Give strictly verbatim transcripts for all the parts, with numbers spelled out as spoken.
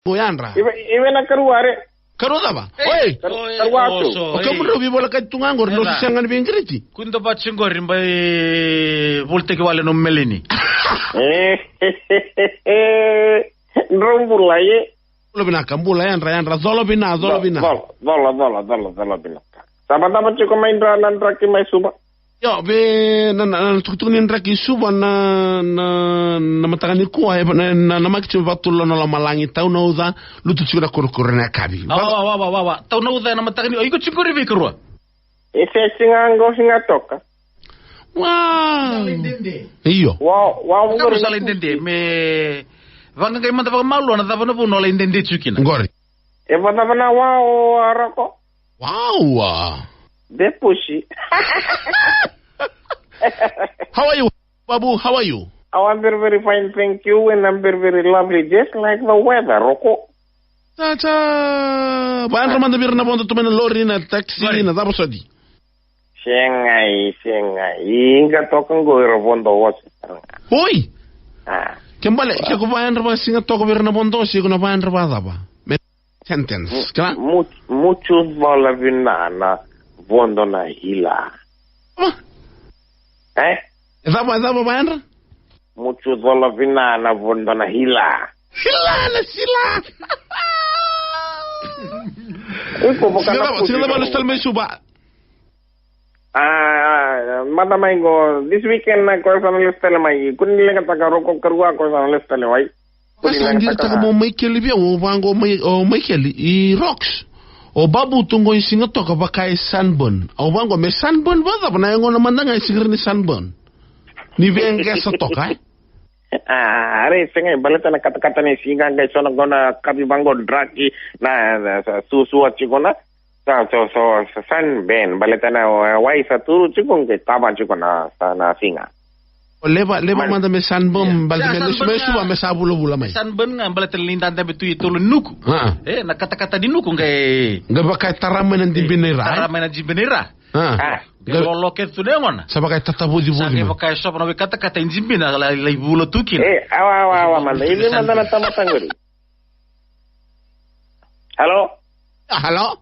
Ko yadra. Ive, ive na karua re. Karua cava? Ei, oi. Kar-, oi, karua tu. Oso, o ei. Kemudrau veivolekati tu ga qori, nosu sega ni veigiriti. Kua ni dau vati qori, bai volitaki wale nomu meleni. Drau bula, e. Bula vinaka, bula, yadra, yadra, cola vina, cola vina. Cola, cola, cola, cola, cola vinaka. Sa vacava tiko mai dra, na draki mai Suva? Io, vei na, na, na tukutuku ni draki i Suva na, na, na mataka nikua, e, na, na, na maki tiko vakatolu na lomalagi, tau na uca, lutu tiko na korokoro na yakavi. Wa, wa, wa, wa, wa, wa. Tau na uca na mataka ni, o iko tiko ri vei karua. E se siga qo Siga Toka. Wa. Io. Wa, wa, qori sa lai dede, me vaqaqai mada vakamalua na cava na vuna o lai dede tiko kina. Qori. E vacava na wa o Aroko? Wow. De pusi. How are you, Babu? How are you? Oh, I'm very, very fine, thank you, and I'm very, very lovely, just like the weather, Roko. Tata, va yadra mada vei ira na vodo tu mai na lori, na taxi, na cava soti? Segai, segai. Iga toka qo era vodo ose. Oi! Ah. Ke bale, ke ko va yadra va Siga Toka vei ira na vodo ose, ko na va yadra va cava? Me sentence, kila? Mu-, mucu cola vina na vodo na hila. Va? Eh? E cava, e cava va yadra? Mucu cola vina na vodo na hila. Hila na sila. Iko vaka na pusi. Siga cava, siga cava, lesu tale mai Suva? Ah, mada mai qo, this weekend na koya sa na lesu tale mai. Kua ni leqataka Roko, karua, koya sa na lesu tale mai. Kua ni leqataka. Sa qiri taka mo Maikeli vei au, o vaqo mai, o Maikeli, i Rocks. O Babu tu qo i Siga Toka vaka e sunburn. O vaqo me sunburn vacava, na yagona mada ga e sega ni sunburn. Ni veiqesa toka, e? Ah, are, segai, baleta na katakata ni siga, qai so na gauna kaci vaqo draki, na, na, sa, suasua tiko na, sa, so, so, sa, sunburn, baleta na, uh, wai sa turu tiko, qai tava tiko na, sa, na siga. O leva, leva mada me sunburn, baleta me lesu mai Suva, me sa vulavula mai. Sunburn ga, baleta ni dadabe tu e tolo ni nuku. Ah. E, na katakata ni nuku, qai. Qai vaka e tara mai na dibi nei ra, e? Tara mai na dibi nei ra. Ah. Ah. Qai lolo kece tu na yagona. Sa vaka e tatavucivuci mai. Sa qai vaka e sova na wai katakata e jibina, lai, lai vula tu kina. E, awa, awa, awa, mada. I vei mada na tamata qori? Halo? Ah, halo?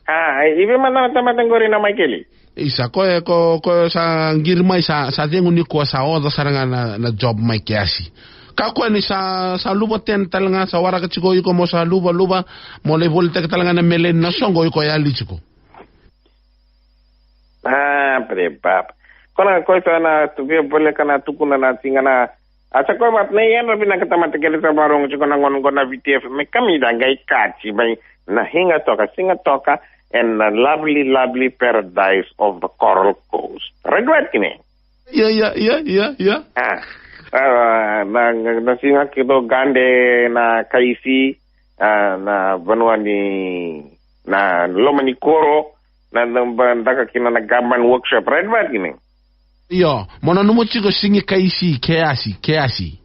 Ah, i vei mada na tamata qori na Maikeli? Isa, ko e, ko, ko sa qiri mai sa, sa cegu nikua sa oca sara ga na, na job mai Keasi. Kakua ni sa, sa luva ten tale ga, sa waraka tiko iko mo sa luva, luva, mo lai volitaki tale ga na meleni na soqo iko yali tiko. Ah, bre baba. Ko na, ko sa na tu via boleka na tukuna na siga na. A sa ko vat na yadra vinaka tamata kele sa vakarorogo tiko na gauna qo na V T F me kamida qai kaci mai na Siga Toka, Siga Toka, and a lovely, lovely paradise of the Coral Coast. Right, right, kine? Ia, ia, ia, ia, ia. Ah, ah, na, na, na siga keitou gade na kaisi, ah, na vanua ni, na loma ni koro, na, na ba-, daka kina na government workshop, right, right, kine? Io, mo nanuma tiko sigi kaisi, keasi, keasi.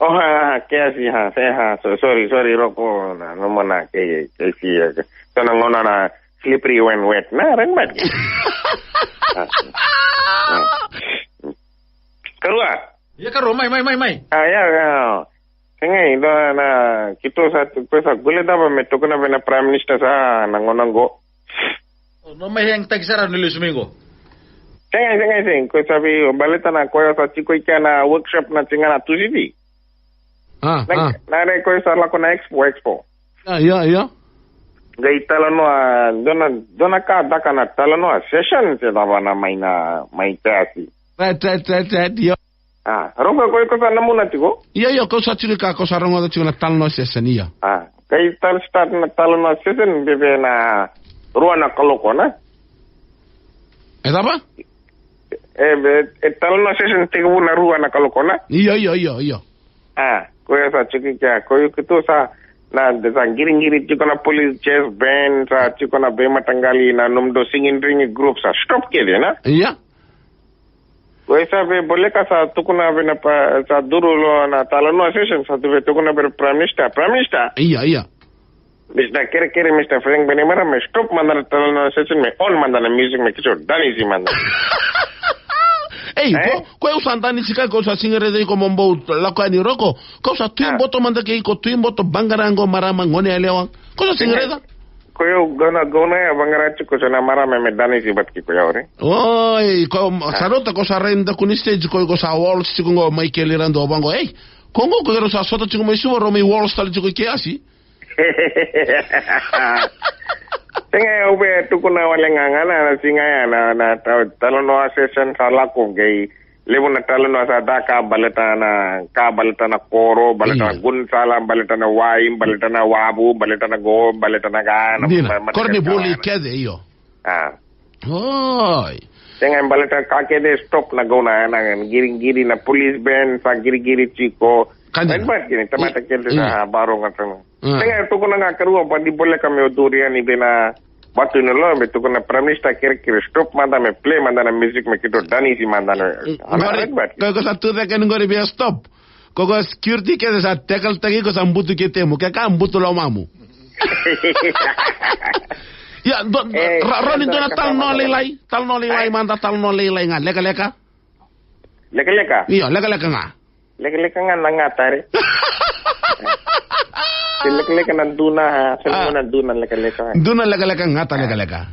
Oh, ha, ha, keasi, ha, se, ha, so-, sorry, sorry, Roko, na, no mo na, ke, keisi, eh, so na gauna na slippery when wet, na, right, right. Ah, ah. Karua. Ia karua, mai, mai, mai, mai. Ah, ia, ia. Segai, dua na, keitou sa, keitou sa gole cava me tukuna vei na Prime Minister sa na gauna qo. O, no mai hang taki sara ni lesu mai qo. Segai, segai, segai. Ko sa vei, o baleta na koya sa tiko i kea na workshop na siga na Tusiti. Ah, na, ah. Na, na koya sa lako na expo, expo. Ia, ia, ia. Qai talanoa, dua na, dua na ka daka na talanoa session se cava na mai na, mai Keasi. Right, right, right, right, ia. Ah, rogo ko iko sa namuna tiko? Ia, ia, ko sa tiko ka, ko sa rogoca tiko na talanoa session, ia. Ah, kai tal start na talanoa session, bebe na rua na kaloko, na? E cava? E, e, e talanoa session tekivu na rua na kaloko, na? Ia, ia, ia, ia. Ah, ko ia sa tiko kea, ko iko tu sa, na, de sa ngiringiri tiko na police chase band, sa tiko na veimataqali na nomudou singing drinking group, sa stop kece, na? Ia. Ko e sa veiboleka sa tukuna vei na pa, sa duru lo na talanoa session, sa tu vei tukuna vei Prime Minister. Prime Minister. Ia, ia. Mister Kerekere, Mister Frank Bainimarama, stop mada na talanoa session, me on mada na music, me keitou danisi mada. Ei, ko, ko au sa danisi ka, ko au sa sega ni raica iko mo bau lako yani Roko. Ko au sa tu boto mada kei iko, tu boto, baqara qo, marama, gone yalewa. Ko au sa sega ni raica. Ko au gauna, gauna ya, baqara tiko so na marama me danisi vata kei ko au, re. Oi, ko, sa rauta ko sa rai mada ko ni stage ko, ko sa waltz tiko qo, Michael Iradu vaqo. Ei, ko qo ko keirau sa sota tiko mai Suva, rau mai waltz tale tiko i Keasi. Sega, au via tukuna wale ga ga na, na siga ya na, na ta-, talanoa session sa lako qai levu na talanoa sa caka baleta na ka, baleta na koro, baleta na gunisala, baleta na wai, baleta na wavu, baleta na qo, baleta na ka, na dina, ma-, ma-, koronivuli kece, io. A. Oi. Sega, baleta ka kece stop na gauna ya, na qiriqiri na police band, sa qiriqiri tiko. Ka dina. Mai bati ni tamata kece sa baroga tana. Sega, tukuna ga karua, ba ni voleka meu duri yani vei na vatu ni lo, me tukuna Prime Minister kerekere, stop mada me play mada na music me keitou danisi mada na. Qori, ko, ko sa tu cake ni qori via stop. Ko, ko security kece sa tackle-taki iko, sa butu ketemu, ke ka butu lomamu. Ia, do, ra-, Roni, dua na talanoa lailai, talanoa lailai mada, talanoa lailai ga, lekaleka. Lekaleka? Io, lekaleka ga. Lekaleka ga na gata, re. Se lekaleka na duna, se na duna lekaleka. Duna lekaleka, gata lekaleka.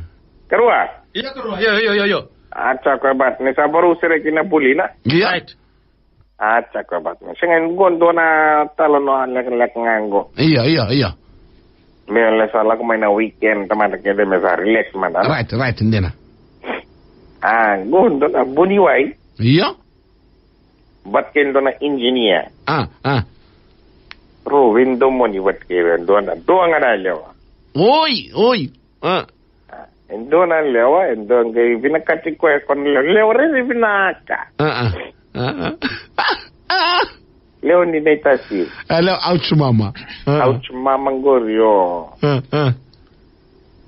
Karua? Io, karua, io, io, io, io. A, sa koya, bat, ni sa varau sere ki na pulina. Io. Right. A, sa koya, bat. Sega, qo dua na talanoa lekaleka ga qo. Io, io, io. Me le sa lako mai na weekend, tamata kece me sa relax mada. Right, right, dina. A, qo dua na vuniwai. Io. Bat kei dua na engineer. A, a. Rau veidomoni bat kei dua na, dua ga na lewa. Oi, oi. A. A, e dua na lewa, e dua qai vinakati koya ko na lewa, lewa rere vinaka. A, a. A, a. Lewa ni neitasiri. A, lewa, ouch mama. A, a. Ouch mama qori, o. A, a.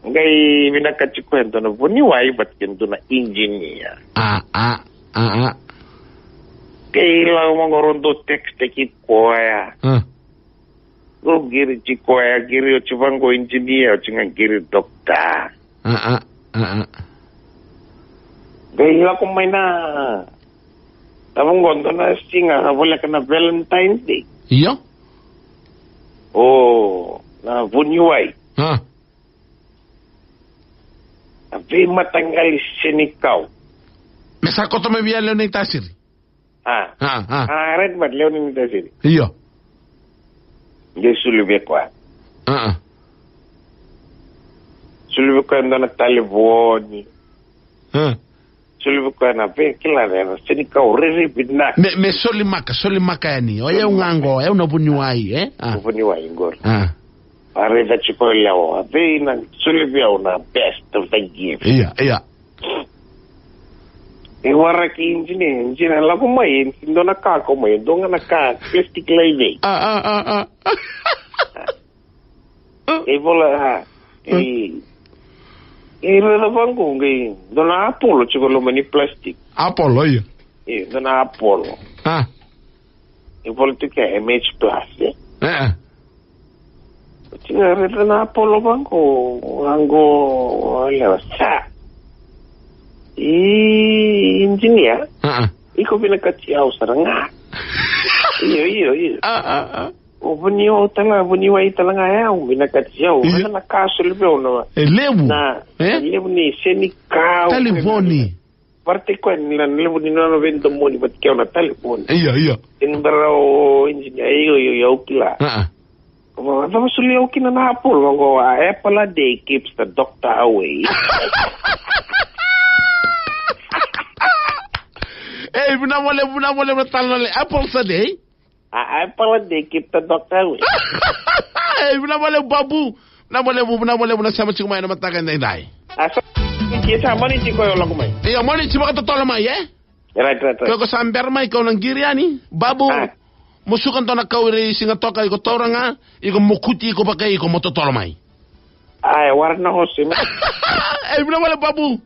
Qai vinakati koya dua na vuniwai, bat kei dua na engineer. A, a, a, a. Qai lako mai qo rau dau text-taki koya. A. Rau qiri tiko ya, qiri oti vaqo engineer, oti ga qiri doctor. A, a, a, a. Qai lako mai na, na vaqo dua na siga, sa voleka na Valentine's Day. Io. O, na vuniwai. A. A veimataqali senikau. Me sa koto mai vei a lewa ni tasiri. A. A, a. A, right, but lewa ni tasiri. Io. Qai soli vei koya. A, a. Soli vei koya dua na talevoni. A. Soli vei koya na vei, kila na, na senikau rere vinaka. Me, me soli maka, soli maka yani. O yau ga qo, o yau na vuniwai, e? A. Vuniwai qori. A. A raica tiko e lewa, vei na soli vei au na best of the gift. Ia, ia. E waraki engineer, engineer lako mai, e dua na ka ko mai, e dua ga na ka, plastic lai vei. A, a, a, a. E vola, a, e, e raica vaqo, qai dua na apolo tiko loma ni plastic. Apolo, ia. E, dua na apolo. A. E vola tiko ya M H plus, e? E, e. Oti ga raica na apolo vaqo, vaqo, lewa sa. I, engineer. A, a. Iko vinakati au sara ga. Io, io, io. A, a, a. O vuniwai tale ga, vuniwai tale ga ya, au vinakati au. Io. Raica na ka soli vei au na. E levu. Na, e? Levu ni senikau. Talevoni. Varate koya ni na levu ni nona veidomoni vata kei au na talevoni. Ia, ia. Ena bera o engineer, io, io, io, au kila. A, a. Cava soli au kina na apple, vaqo, a apple a day keeps the doctor away. Ei, vinavale, vinavale, vinavale, apples a day. A, a apple a day keep the doctor away. Ei, vinavale, Babu. Vinavale, vinavale, na sema tiko mai na mataka edaidai. A sa, ke sa mani tiko yo lako mai. Io, mani tiko vakatotolo mai, e? Right, right, right. Ke ko sa bera mai, ko na qiri yani, Babu. A. Mo suka dua na kau ira i Sigatoka, iko taura ga, iko mokuti, iko vaka, iko mo totolo mai. Ai, wara na hosi. Ei, vinavale, Babu.